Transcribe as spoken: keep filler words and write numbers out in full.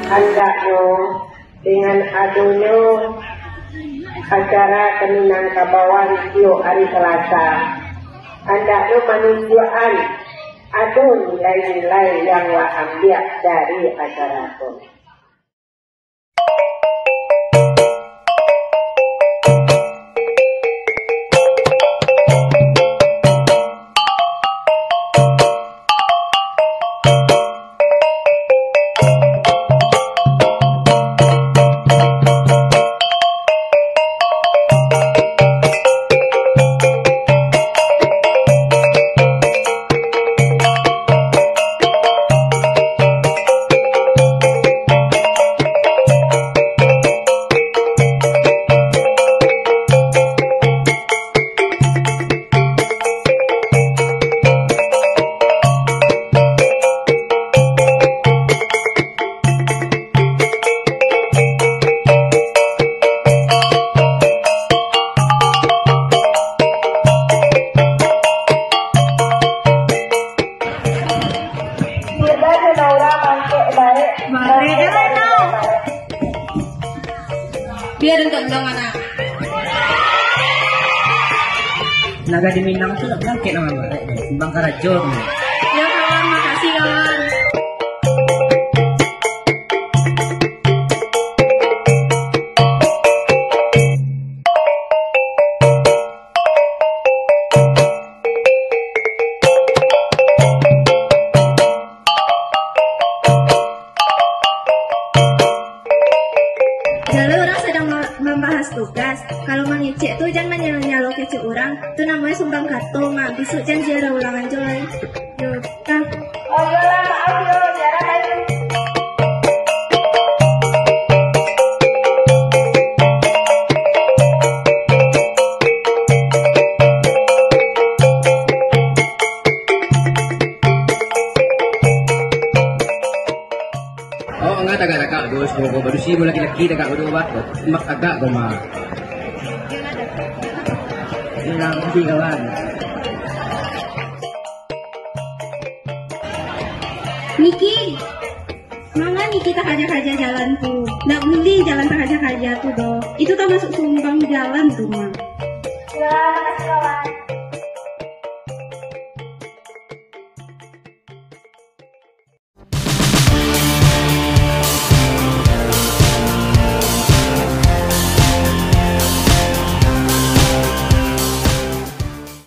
Andaknyo dengan adonyo acara ka Minangkabau tiok ari Salasa, andaknyo manunjuakan ado nilai-nilai yang lah ambiak dari acara tu. Biar untuk dong anak. Naga di Minang tu nak bangkit nama barek deh. Bang Karajo tu. Ya kawan, makasih kawan. Jaleh urang sadang ma-, mambahas tugas. Kalau mangecek tu, jan manyalo-nyalo kecek urang. Tu namonyo sumbang kato, Mak. Bisuak janji ado ulangan jo lai. Yo, tah. Oh, iyolah, maaf yo, jarang lagi. Awak manga tagak-tagak, Gus. Badusi mo laki-laki tagak baduo, bah. Mak tagak ko, Mak. Ilang, mati kawan. Niki, manga Niki takaja-kaja jalan tu? Ndak buliah jalan takaja-kaja tu doh. Itu tamasuak sumbang jalan tu, Mak. Iyolah, makasih, kawan.